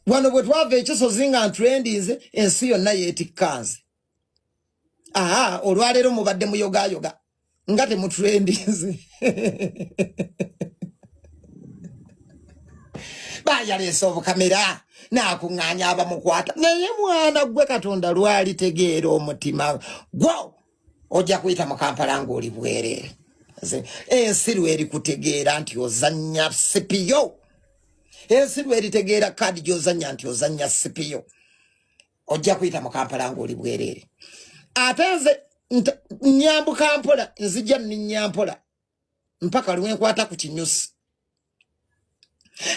Wano bwe twava ekisozi nga ntrendinze ensi yonna yeetikka nze. Aha, olwaleero mubadde muyogayoga nga temutrendinze. Bayaleese obukamera n'akuŋŋaanya abamukwata, naye mwana gwe Katonda lwalitegeera omutima gwo ojja kuyita mu Kampala ng'oli bwereere. Ensi lwerikutegeera nti ozannya sipiyo, ensi lweritegeera kaadi gy'ozannya nti ozannya sipiyo, ojja kuyita mu Kampala ng'oli bwereere. Ate nze nyambuka mpola, nzija nninnya mpola mpaka lwenkwata ku kinyusi.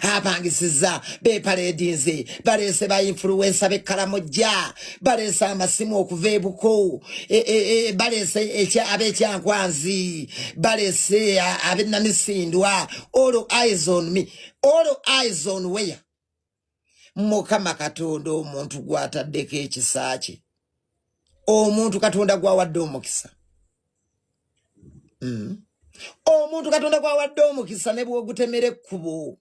Apangisiza bepaleedinze, baleese ba influensa b'ekkalamojja, baleese amasimu okuva ebuko, e, e, e, baleese ab'ekyankwanzi, baleese ab'ennamisindwa. All eyes on me, all eyes on where? Mukama Katonda omuntu gw'ataddeko ekisa kye, omuntu Katonda gw'awadde omukisa, Omuntu Katonda gwawadde omukisa ne bw'ogutemera ekkubo,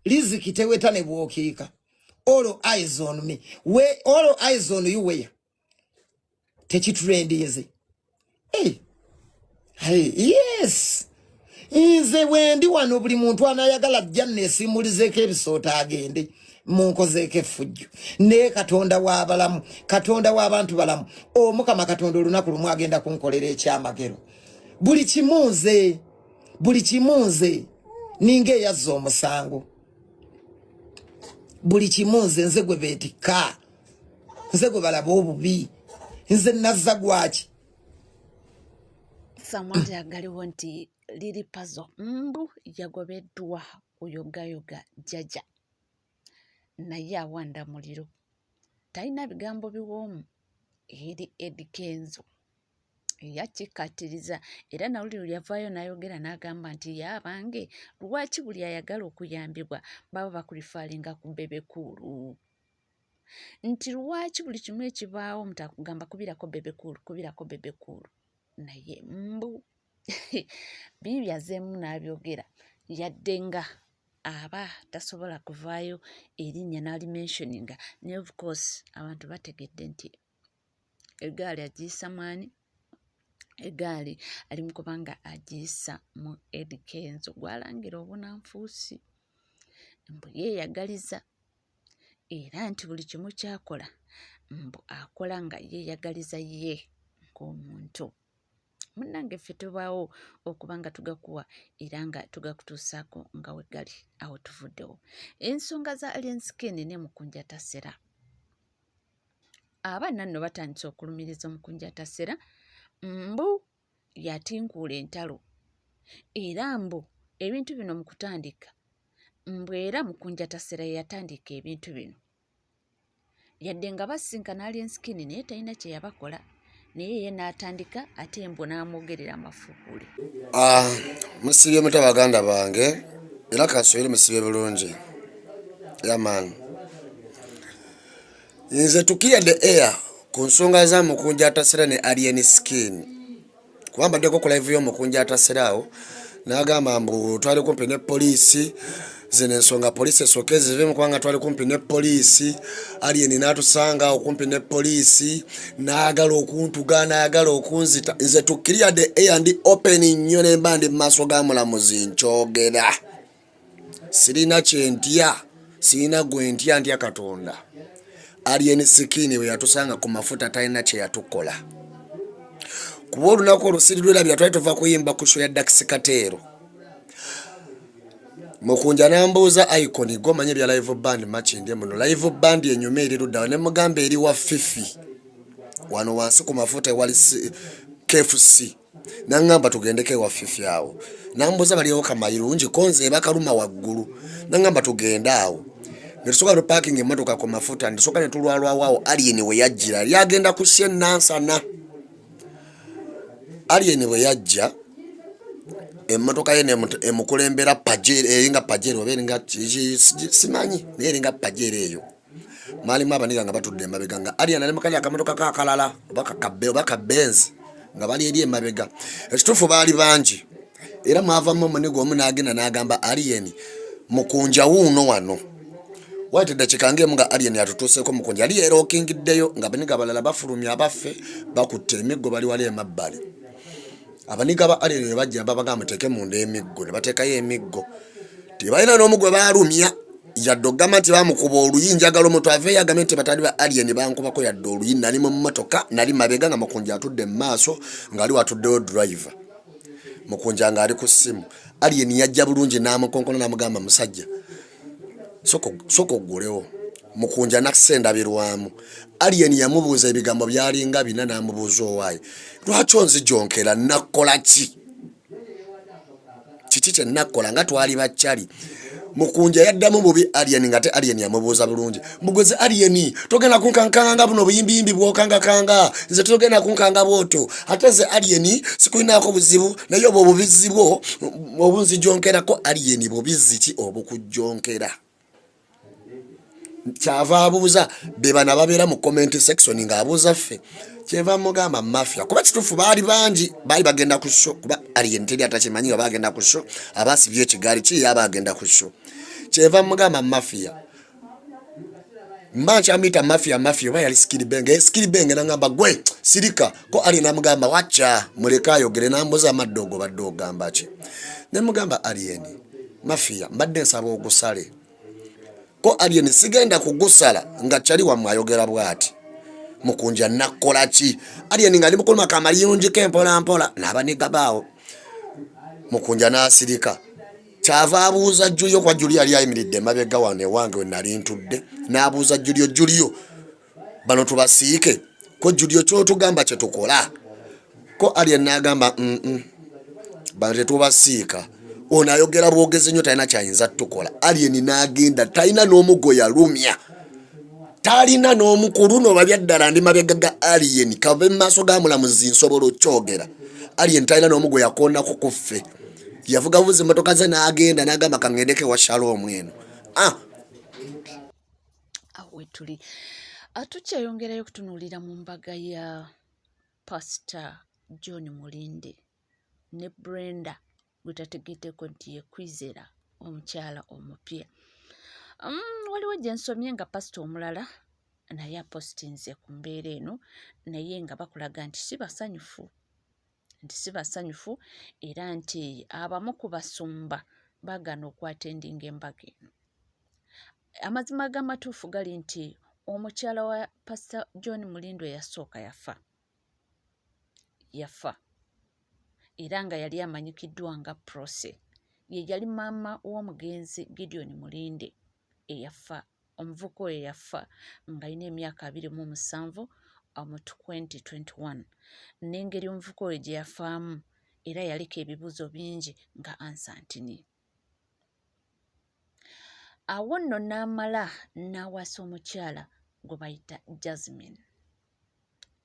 riziki teweta ne bw'okiika. All eyes on me, we, all eyes on you where? Tekitrendinze. Hey. Hey, yes, nze wendi wano, buli muntu anayagala ajja neesimulizeeko ebisoota agende munkozeeko effujjo, naye Katonda w'abalamu, Katonda w'abantu balamu, Omukama Katonda olunaku lumu agenda kunkolera ekyamagero. Buli kimu nze, buli kimu nze, ninga eyazza omusango. Buli kimu nze, nze gwe beetikka, nze gwe balaba obubi, nze nazza gwaki. Samwati agaliwo nti Lili Pazo mbu yagobeddwa kuyogayoga jjaja, naye awanda muliro, talina bigambo biwoomu eri Eddy Kenzo. Yakikkaatiriza era nawuli lwe yavaayo n'ayogera n'agamba nti ye abange, lwaki buli ayagala okuyambibwa baba bakurifaalinga ku Bebe Cool, nti lwaki buli kimu ekibaawo omuntu akugamba kubirako Bebe Cool, kubirako Bebe Cool. Naye mbu biibi azzeemu n'abyogera, yadde nga aba tasobola kuvaayo erinnya n'alimensioninga, naye of course abantu bategedde nti eggaali agiyisa mwani, eggaali ali mu kuba nga agiyisa mu Eddy Kenzo gw'alangira obunanfuusi, mbu yeeyagaliza era nti buli kimu ky'akola mbu akola nga yeeyagaliza ye ng'omuntu. Munnange ffe tubaawo okuba nga tugakuwa era nga tugakutuusaako nga we gali. Awo tuvuddewo. Ensonga za Alien Skin ne Mukunja Tasera. Abaana nno batandise okulumiriza Omukunja Tasera mbu yatinkuula entalo, era mbu ebintu bino mu kutandika, mbu era Mukunja Tasera ye yatandika ebintu bino. Yadde nga basisinkana Alien Skin naye talina kye yabakola, naye ye n'atandika ate mbu n'amwogerera amafuukule. Ah, musibye mutya baganda bange, era kansuubire musibye bulungi. Yaman nze to clear the air ku nsonga za Mukunja Atasera ne Alien Skin, kuba mbaddeko ku live y'Omukunja Atasera awo n'agamba mbu twali kumpi ne poliisi. Zino ensonga poliisi esooke zivemu, kubanga twali kumpi ne poliisi. Alien n'atusanga awo kumpi ne poliisi n'ayagala okuntuga, n'ayagala okunzita. Nze to clear the air, ndi open nnyo, ne mba ndi mu maaso ga mulamuzi nkyogera, sirina kyentya, sirina gwe ntya, ntya Katonda. Alien Skin bwe yatusanga ku mafuta talina kye yatukola, kuba olunaku olwo sirirwerabira, twali tuva kuyimba ku show ya Dax Kateero. Mukunja n'ambuuza, "Icon, gomanye ebya live band Makindye muno, live band enyuma eri luddawa?" Ne mugamba eri wa Fifi wano wansi ku mafuta ewali KFC. Naŋŋamba tugendeko ewa Fifi awo. Nambuuza baliwo kamayirungi ko nze ebakaluma waggulu. Naŋŋamba tugende awo, netusooka tuparkinga emmotoka ku mafuta, netusooka ne tulwalwawo awo. Alien we yajjira yali agenda ku Nansana. Alien bwe yajja emmotoka ye emukulembera Pajero, eringa Pajero oba eringa simanyi, naye eringa Pajero eyo. Mwalimu abaniga nga batudde emabega, nga Alien ali mukali akamotoka kakalala oba kakabe oba kabenzi, nga bali eri emabega. Ekituufu baali bangi, era mwavamu omuniga omu n'agenda n'agamba Alien, "Mukunja wuuno wano." Wayita eddakiika ng'emu nga Alien atutuuseeko Mukunja yali yeerookingiddeyo nga baniga abalala bafulumya abaffe bakutte emiggo bali wali emabbali. Abaniga ba Alien bwe bajja babagamba muteeke munda emiggo ne bateekayo emiggo. Tebalina n'omu gwe baalumya yadde okugamba nti bamukuba oluyi. Njagala omuntu aveeyo agambe nti batali ba Alien bankubako yadde oluyi. Nali mu mmotoka, nali mabega nga Mukunja atudde mu maaso ng'ali watuddewo driver. Mukunja ng'ali ku ssimu. Alien yajja bulungi n'amukonkona n'amugamba musajja soka oggulewo. Mukunja n'assa endabirwamu. Alien yamubuuza ebigambo byalinga bina n'amubuuza owaaye lwaki onzijonkera nakkola ki? Kiki kye nakkola nga twali bakyali? Mukunja yaddamu bubi Alien nga te Alien yamubuuza bulungi. Mbugoze Alien togenda kunkankanga nga buno obuyimbiyimbi bwokangakanga nze togenda kunkanga bwotyo ate nze Alien sikulinaako buzibu naye obwo obubizi bwo obunzijonkerako. Alien bubizi ki obukujjonkera? Kyava abuuza be bano ababeera mu comment section ng'abuuza ffe. Kyeva mugamba mafia kuba kituufu baali bangi baali bagenda ku show kuba Alien teri atakimanyi nga bagenda ku show abasibye ekigaali ki yaba agenda ku show. Kyeva mugamba mafia mba nkyamuyita mafia mafia oba yali skiribenge skiribenge nangamba gwe sirika ko Alien namugamba wacca muleke ayogere nambuza amadde ogo badde ogamba ki ne mugamba Alien mafia mbadde nsaba ogusale ko Alien sigenda kugusala nga kyali wammwe ayogera bwati. Mukunja nakkola ki? Alien nga ali mukuluma kamaliyungi ke mpola mpola n'abaniga baawo. Mukunja n'asirika. Kyava abuuza Julio kuba Julio yali ayimiridde emabega wano ewange we nali ntudde n'abuuza Julio, Julio bano tubasiike ko Julio ky'otugamba kye tukola ko Alien n'agamba mm bano tetubasiika ono ayogera bwogezi nnyo talina kyayinza tukola. Alien n'agenda talina n'omugo yalumya talina n'omukulu no babya ddala ndi mabega ga Alien kave mu maaso ga mulamuzi nsobola okyogera. Alien talina n'omugo yakoonako ku ffe yavuga buvuzi emmotoka ze n'agenda n'agamba kaŋŋendeko ewa Shalom eno. Ah! Awo wetuli tukyeyongerayo okutunuulira mu mbaga ya Pasita John Mulinde ne Brenda gwe tategeddeko nti ye Kwizera omukyala omupya. Waliwo gye nsomye nga pasita omulala naye apositinze ku mbeera eno naye nga bakulaga nti si basanyufu nti si basanyufu era nti abamu ku basumba baagaana okwatendinga embaga eno. Amazima g'amatuufu gali nti omukyala wa Pasita John Mulindwa eyasooka yafa. Yafa era nga yali amanyikiddwa nga Prossy. Ye yali maama w'omugenzi Gideon Mulinde eyafa omuvubuka oyo yafa ng'alina emyaka 27 mu 2021. N'engeri omuvubuka oyo gye yafaamu era yaleka ebibuuzo bingi nga ansa ntini. Awo nno n'amala n'awasa omukyala gwe bayita Jasmine.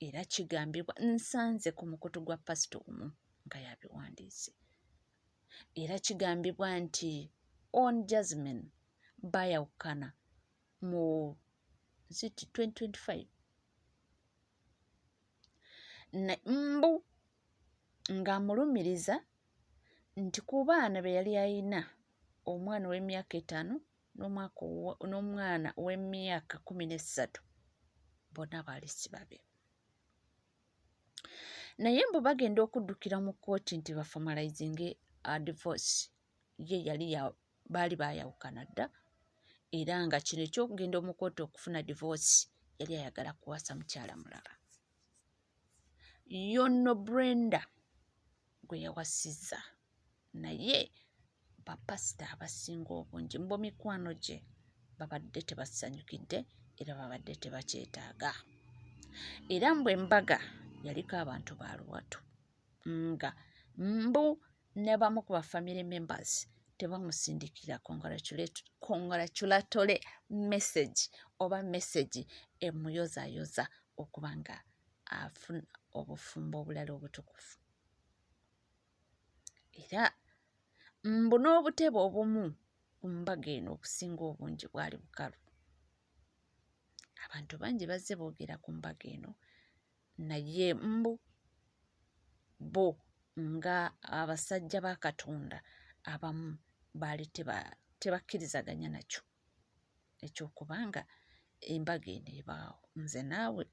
Era kigambibwa nsanze ku mukutu gwa pasita omu nga yabiwandiise. Era kigambibwa nti on Jasmine baayawukana mu ziti 2025 mbu ng'amulumiriza nti ku baana be yali alina omwana ow'emyaka 5 n'omwana ow'emyaka 13 bonna baali si babe. Naye mbu bagenda okuddukira mu kkooti nti baformalizinge divorce ye yali baali baayawukana dda era nga kino eky'okugenda mu kkooti okufuna divorce yali ayagala kuwasa mukyala mulala. Y'ono Brenda gwe yawasizza naye bapasita abasinga obungi mbu mikwano gye babadde tebasanyukidde era babadde tebakyetaaga. Era mbu embaga yaliko abantu ba luwatu nga mbu n'abamu ku ba family members tebamusindikira congratulatory message oba message emuyozaayoza okuba nga afuna obufumbo obulala obutukuvu. Era mbu n'obutebe obumu ku mbaga eno obusinga obungi bwali bukalu. Abantu bangi bazze boogera ku mbaga eno naye mbu bo nga abasajja ba Katonda abamu baali tebakkirizaganya nakyo. Eky'okuba nga embaga eno ebaawo nze naawe.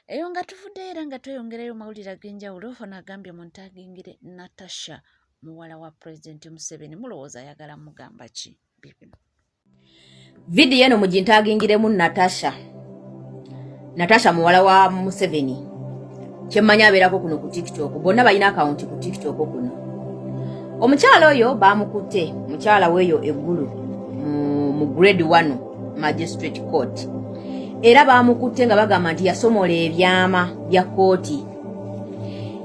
Eyo nga tuvuddeyo era nga tweyongerayo mawulire ag'enjawulo, ono agambye muntagingire Natasha muwala wa Pulezidenti Museveni. Mulowooza ayagala mugamba ki? Bibino. Vidiyo eno mugintagingiremu Natasha. Natasha muwala wa Museveni. Kyemmanyi abeerako kuno ku TikTok. Bonna balina akawunti ku TikTok kuno. Omukyala oyo baamukutte, mukyala weeyo eggulu mu grade 1 magistrate court. Era baamukutte nga bagamba nti yasomola ebyama bya kkooti.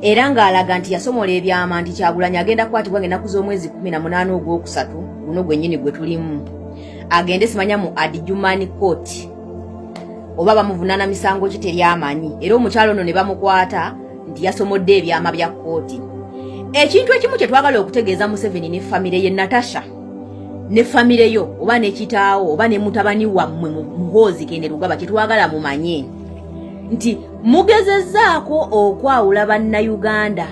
Era ng'alaga nti yasomola ebyama nti Kyagulanyi agenda kukwatibwa ng'ennaku z'omwezi 18 ogwokusatu guno gwennyini gwe tulimu, agende simanya mu Adjumani court oba bamuvunaana misango ki teryamanyi. Era omukyalo ono ne bamukwata nti yasomodde ebyama bya kkooti. Ekintu ekimu kye twagala okutegeeza Museveni ne famire ye, Natasha ne famire yo oba ne kitaawo oba ne mutabani wammwe Muhoozi Kainerugaba, kye twagala mumanye nti mugezezzaako okwawula Bannayuganda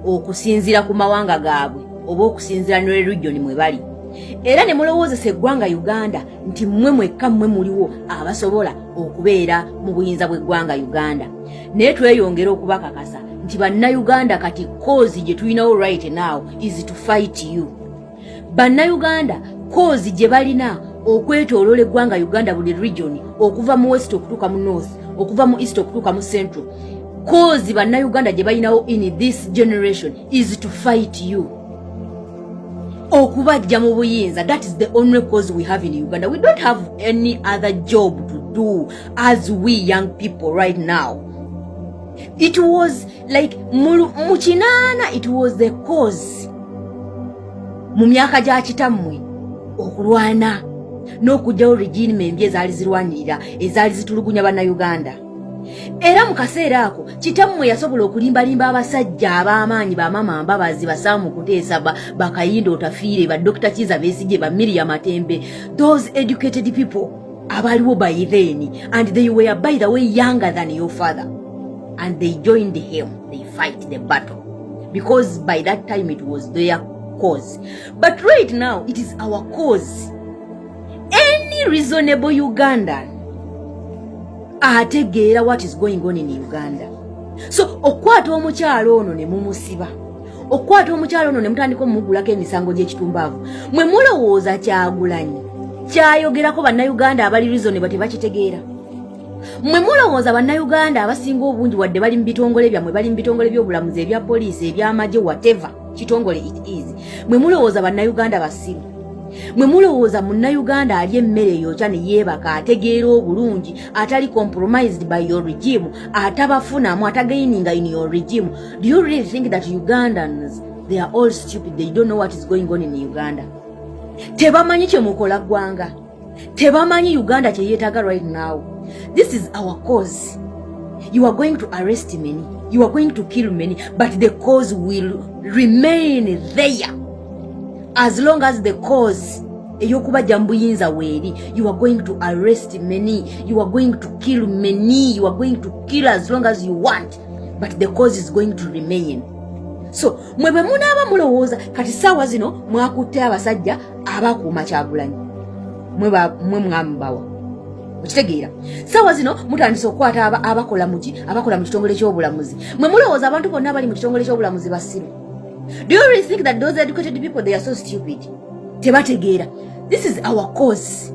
okusinziira ku mawanga gaabwe oba okusinziira ne region mwe bali, era ne mulowoozesa eggwanga Uganda nti mmwe mwekka mmwe muliwo abasobola okubeera mu buyinza bw'eggwanga Uganda. Naye tweyongera okubakakasa nti Bannayuganda kati cause gye tulinawo right now is to fight you. Bannayuganda cause gye balina okwetooloola eggwanga Uganda, buli region, okuva mu west okutuuka mu north, okuva mu east okutuuka mu central, cause Bannayuganda gye balinawo in this generation is to fight you, okubajja mu buyinza. That is the only cause we have in Uganda. We don't have any other job to do as we young people right now. It was like mu 80, it was the cause mu myaka gya kitammwe okulwana n'okugyawo regime embi ezaali zirwanirira, ezaali zitulugunya Bannayuganda. Era mu kaseera ako kitammwe yasobola okulimbalimba abasajja ab'amaanyi, bamama Mbabazi, basaamu Kuteesa, bakayinda Otafiire, ba Dr Kiza Besigye, ba Miria Matembe, those educated people abaliwo by then, and they were, by the way, younger than your father, and they joined him. They fight the battle because by that time it was their cause, but right now it is our cause. Any reasonable Ugandan ategeera what is going on in Uganda. So okukwata omukyalo ono ne mumusiba, okukwata omukyalo ono ne mutandika omugulako emisango gy'ekitumbaavu, mwe mulowooza Kyagulanyi kyayogerako Bannayuganda abali reasonable tebakitegeera? Mwe mulowooza Bannayuganda abasinga obungi, wadde bali mu bitongole byammwe, bali mu bitongole by'obulamuzi, ebya poliisi, ebyamagye, whatever kitongole it is, mwe mulowooza Bannayuganda basiru? Mwe mulowooza Munnayuganda ali emmere eyokya ne yeebaka, ategeera obulungi, atali compromised by your regime, atabafunamu, atagaininga in your regime, do you really think that Ugandans, they are all stupid, they don't know what is going on in Uganda? Tebamanyi kyemukola ggwanga, tebamanyi Uganda kyeyeetaaga right now. This is our cause. You are going to arrest many, you are going to kill many, but the cause will remain there. As long as the cause ey'okubajja mu buyinza weeri, you are going to arrest many, you are going to kill many, you are going to kill as long as you want, but the cause is going to remain. So mwe bwe munaaba mulowooza kati saawa zino mwakutte abasajja abakuuma Kyagulanyi, mwe mwamubawa, okitegeera? Saawa zino mutandise okukwata abakola muki, abakola mu kitongole ky'obulamuzi. Mwe mulowooza abantu bonna abali mu kitongole ky'obulamuzi basiru? Do you really think that those educated people, they are so stupid, tebategeera? This is our cause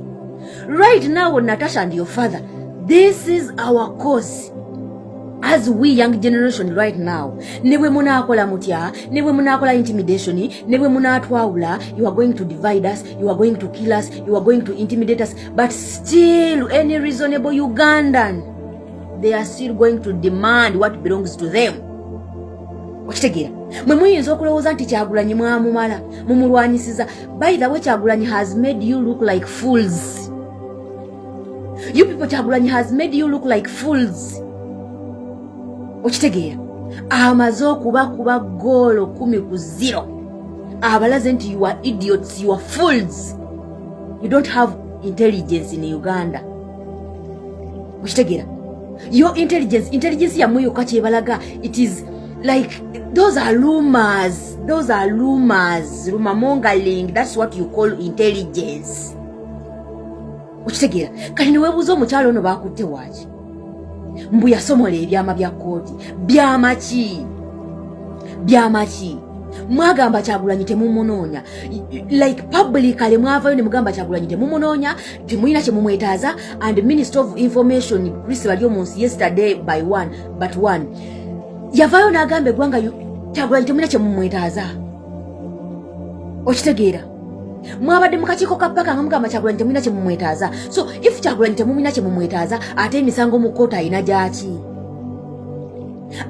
right now, Natasha and your father. This is our cause as we young generation right now. Ne bwe munaakola mutya, ne bwe munaakola intimidation, ne bwe munaatwawula, you are going to divide us, you are going to kill us, you are going to intimidate us, but still any reasonable Ugandan, they are still going to demand what belongs to them. Okitegeera? Mwe muyinza okulowooza nti Kyagulanyi mwamumala, mumulwanyisiza. By the way, Kyagulanyi has made you look like fools. You people, Kyagulanyi has made you look like fools. Okitegeera? Amaze okubakuba goolo 10-0, abalaze nti you are idiots, you are fools, you don't have intelligence in Uganda. Okitegeera? Your intelligence, intelligence yammwe yokka kyebalaga, it is like those are rumors, those are rumors, rumor mongering. That's what you call intelligence. Okitegeera? Kati neweebuuza omukyalo ono baakutte waaki? Mbu yasomola ebyama bya kkooti. Byama ki? Byama ki? Mwagamba Kyagulanyi temumunoonya, like publicly mwavayo ne mugamba Kyagulanyi temumunoonya, temulina kyemumwetaaza. And Minister of Information Chris Baryomunsi yesterday by one but one yavaayo n'agamba eggwanga Kyagulanyi temulina kyemumwetaaza. Okitegeera? Mwabadde mu kakiiko ka paka nga mugamba Kyagulanyi temulina kyemumwetaaza. So if Kyagulanyi temumulina kyemumwetaaza, ate emisango mu kkooti alina gyaki?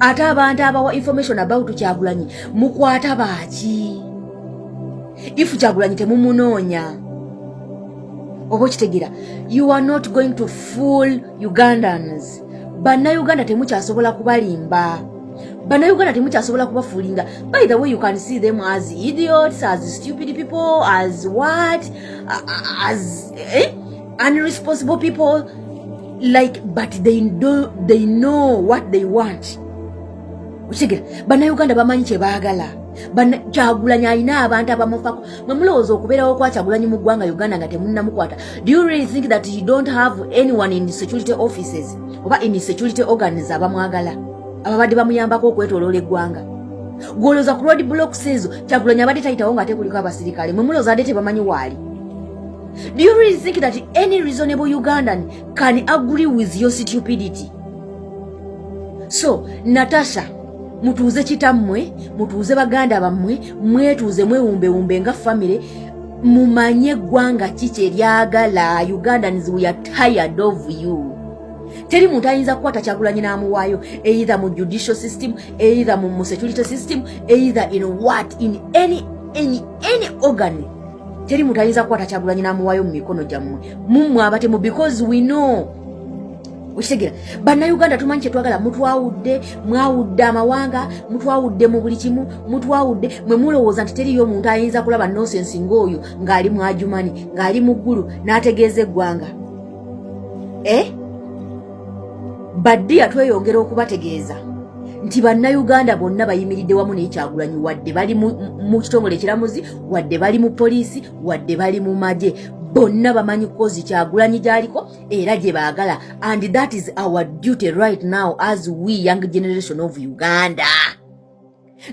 Ate abantu abawa information about Kyagulanyi mukwata baaki if Kyagulanyi temumunoonya? Oba okitegeera? You are not going to fool Ugandans. Bannayuganda temukyasobola kubalimba, Bannayuganda temukyasobola kubafoolinga. By the way, you can see them as idiots, as stupid people, as what, as unresponsible people, like, but they, do, they know what they want. Okitegeera? Bannayuganda bamanyi kyebaagala. Kyagulanyi alina abantu abamufako. Mwe mulowooza okubeerawo kwa Kyagulanyi mu ggwanga Uganda nga temunnamukwata, do you really think that he don't have anyone in security offices oba in security organs abamwagala, ababadde bamuyambako okwetoloola eggwanga? Gwolowooza ku road blocks ezo Kyagulanyi abadde tayitawo nga ate kuliko abasirikale? Mwe mulowooza adde tebamanyi waali? Do you really think that any reasonable Ugandan can agree with your stupidity? So Natasha, mutuuze kitammwe, mutuuze baganda bammwe, mwetuuze, mwewumbewumbe nga famire, mumanye eggwanga ki kyeryagala. Ugandans, we are tired of you. Teri muntu ayinza kukwata Kyagulanyi n'amuwaayo, either mu judicial system, either mu security system, either in what, in any organ. Teri muntu ayinza kukwata Kyagulanyi n'amuwaayo mu mikono gyammwe, mummwe abatemu, because we know. Okitegeera? Bannayuganda tumanyi kyetwagala. Mutwawudde, mwawudde amawanga, mutwawudde mu buli kimu, mutwawudde. Mwe mulowooza nti teriyo omuntu ayinza kulaba nonsense ng'oyo ng'ali mu Adjumani, ng'ali mu ggulu, n'ategeeza eggwanga? Eh, baddiya, tweyongera okubategeeza nti Bannayuganda bonna bayimiridde wamu naye Kyagulanyi, wadde bali mu kitongole ekiramuzi, wadde bali mu poliisi, wadde bali mu magye, bonna bamanyi cause Kyagulanyi gy'aliko era gye baagala. And that is our duty right now as we young generation of Uganda.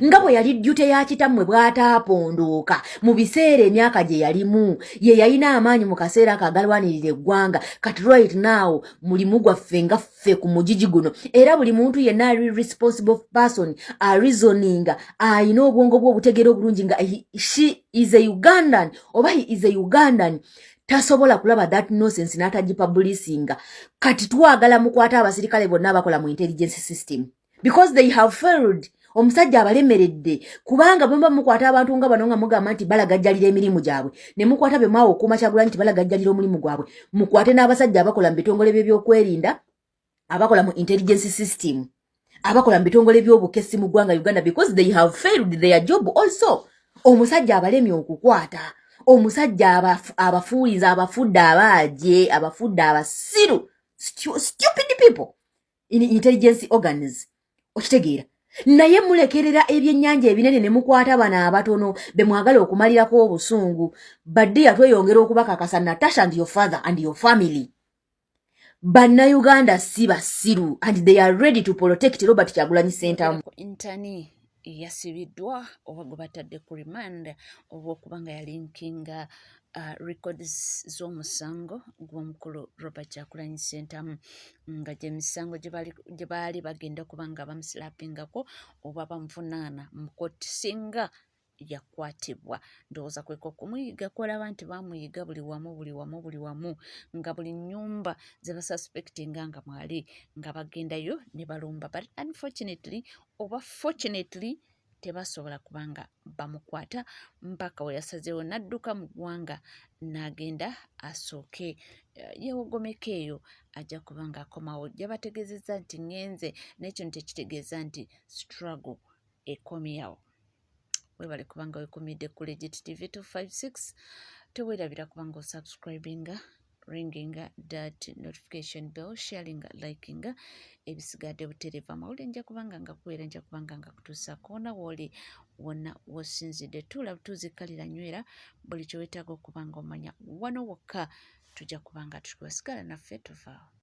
Nga bwe yali duty ya kitammwe bw'ataapondooka mu biseera emyaka gye yalimu, ye yalina amaanyi mu kaseera ako agalwanirira eggwanga. Kati right now mulimu gwaffe nga ffe ku mugigi guno, era buli muntu yenna ali responsible person, areasoninga, ayina obwongo bwe obutegeera obulungi, nga she is a Ugandan oba he is a Ugandan, tasobola kulaba that nonsense n'atagipublicinga. Kati twagala mukwate abasirikale bonna abakola mu intelligence system because they have failed. Omusajja abalemeredde, kubanga bwe muba mukwata abantu nga bano nga mugamba nti balagajjalira emirimu gyabwe, ne mukwata be mwawa okuuma Kyagulanyi nti balagajjalira omulimu gwabwe, mukwate n'abasajja abakola mu bitongole by'ebyokwerinda, abakola mu intelligence system, abakola mu bitongole by'obukessi mu ggwanga Uganda, because they have failed their job also. Omusajja abalemye okukwata, omusajja abafuuliza, abafudde abaaje, abafudde abasiru, stupid people in intelligence organs. Okitegeera? Naye mulekerera ebyennyanja ebinene ne mukwata bano abatono be mwagala okumalirako obusungu. Baddiya, tweyongera okubakakasa, Natasha and your father and your family, Bannayuganda si basiru and they are ready to protect Robert Kyagulanyi Ssentamu. Intani yasibiddwa oba gwe batadde ku remand olw'okuba nga yaleakinga records z'omusango gw'omukulu Robert Kyagulanyi Ssentamu, nga gyemisango gye baali bagenda kuba nga bamuslappingako oba bamuvunaana mu kooti singa yakwatibwa. Ndowooza kweka okumuyiga kwolaba nti bamuyiga buli wamu, buli wamu, buli wamu, nga buli nnyumba ze basuspectinga nga mwali nga bagendayo ne balumba, but unfortunately oba fortunately tebasobola kubanga bamukwata mpaka we yasazeewo n'adduka mu ggwanga n'agenda asooke yeewogomeko eyo. Ajja kuba ng'akomawo. Yabategeezezza nti ŋŋenze, naye kino tekitegeeza nti struggle ekomyawo. Weebale kubanga weekumidde ku Legit TV 256. Teweerabira kubanga osubscribinga, ringinga that notification bell, sharinga, likinga, ebisigadde butereevu. Amawulire nja kubanga nga kuweera, nja kubanga nga kutuusaako wonna wooli, wonna w'osinzidde. Tuula butuuzi, kkalira, nywera, buli kye weetaaga okuba nga omanya wano wokka. Tujja kuba nga tukiwasigala naffe, tovaawo.